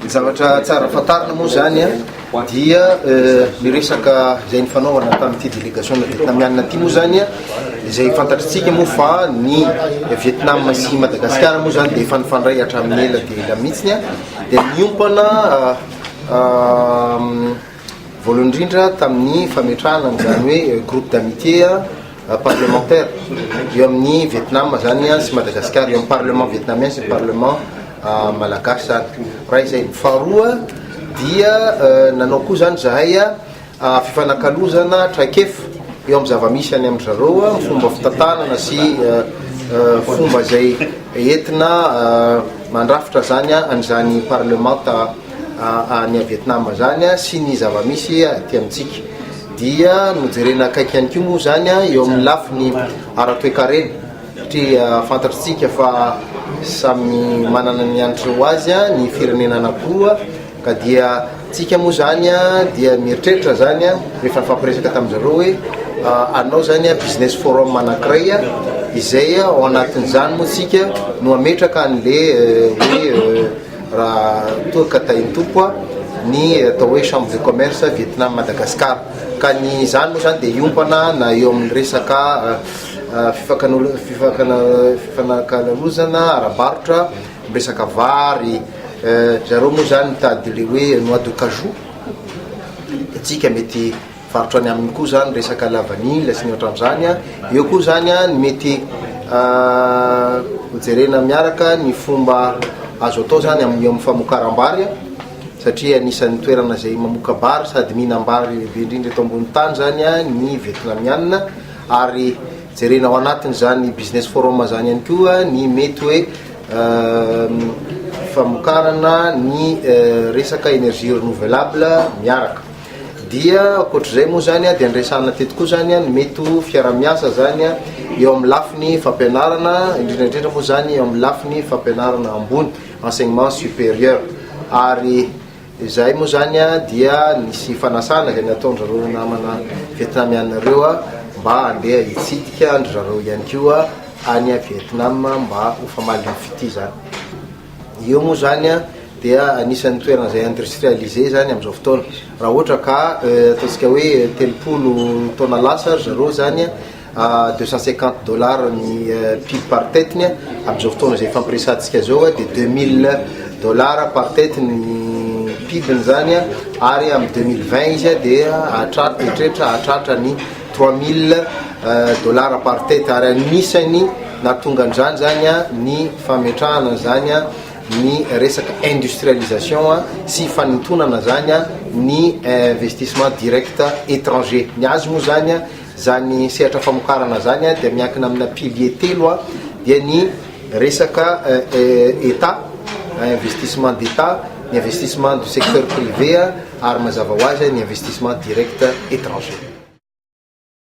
Ny zavatra tsara fantarina moa zany a dia ny resaka izay nifanaovana tamin'ity délégation vietnamiana ity moa zany a, izay fantatritsika moa fa ny Vietnam sy Madagasikara moa zany dia efa nifandray hatramin'ny ela dia ela mihitsiny a, dia niompana voalohany indrindra tamin'ny fametrahana an'izany hoe groupe d'amitié parlementaire eo amin'ny Vietnam zany sy Madagasikara, eo amin'ny parlement vietnamien sy ny parlement malagasy zany. Raha izay. Faharoa dia nanao koa zany zahay fifanakalozana traikefa eo amin'ny zava-misy any amin-dry zareo, ny fomba fitantanana sy fomba izay entina mandrafitra zany an'izany parlemanta any Vietnam zany sy ny zava-misy aty amintsika. Dia nojerena akaiky ihany koa moa zany eo amin'ny lafiny ara-toekarena, satria fantatritsika fa samy manana ny hanitra ho azy ny firenena anankiroa, ka dia tsika moa zany dia mieritreritra zany rehefa nifampiresaka tamin-jareo hoe anao zany business forum anankiray izay ao anatin'izany moa tsika no ametraka an'le hoe raha toa ka tahin'ny Tompo ny atao hoe chambre de commerce Vietnam Madagascar, ka ny izany moa zany dia hiompana na eo amin'ny resaka fifanakalozana ara-barotra, miresaka vary zareo moa zany mitady le hoe noix de cajou, tsika mety varotra any aminy koa zany resaka lavanila sy ny ohatran'izany a. Eo koa zany a ny mety hojerena miaraka ny fomba azo atao zany amin'ny eo amin'ny famokaram-bary a, satria anisan'ny toerana izay mamoka-bary sady mihinam-bary lehibe indrindra eto ambony tany zany a ny vietnamiana, ary jerena ao anatin'izany business forum zany ihany koa ny mety hoe famokarana ny resaka énergie renouvelable miaraka. Dia ankoatr'izay moa zany dia niresahana teto koa zany ny mety ho fiaraha-miasa zany eo amin'ny lafiny fampianarana, indrindra indrindra moa zany eo amin'ny lafiny fampianarana ambony, enseignement supérieur. Ary izahay moa zany dia nisy fanasana izay nataon-dry zareo namana vietnamiana ireo mba handeha hitsidika an-dry zareo ihany koa any Vietnam mba ho famalin'ny fitia zany. Eo moa zany dia anisan'ny toerana izay industrialisé zany amin'izao fotoana. Raha ohatra ka ataontsika hoe 30 taona lasa ry zareo zany 250 dollars ny PIB par tête-ny, amin'izao fotoana izay ifampiresahantsika zao dia 2000 dollars par tête ny PIB-ny zany, ary amin'ny 2020 izy dia hahatratra, eritreritra hahatratra ny 3000 dollars par tête, ary anisany nahatonga an'izany zany ny fametrahana an'izany ny resaka industrialisation sy fanintonana zany ny investissement direct étranger. Ny azy moa zany, zany sehatra famokarana zany dia miankina amina pilier telo, dia ny resaka état, investissement d'état, ny investissement du secteur privé, ary mazava ho azy ny investissement direct étranger.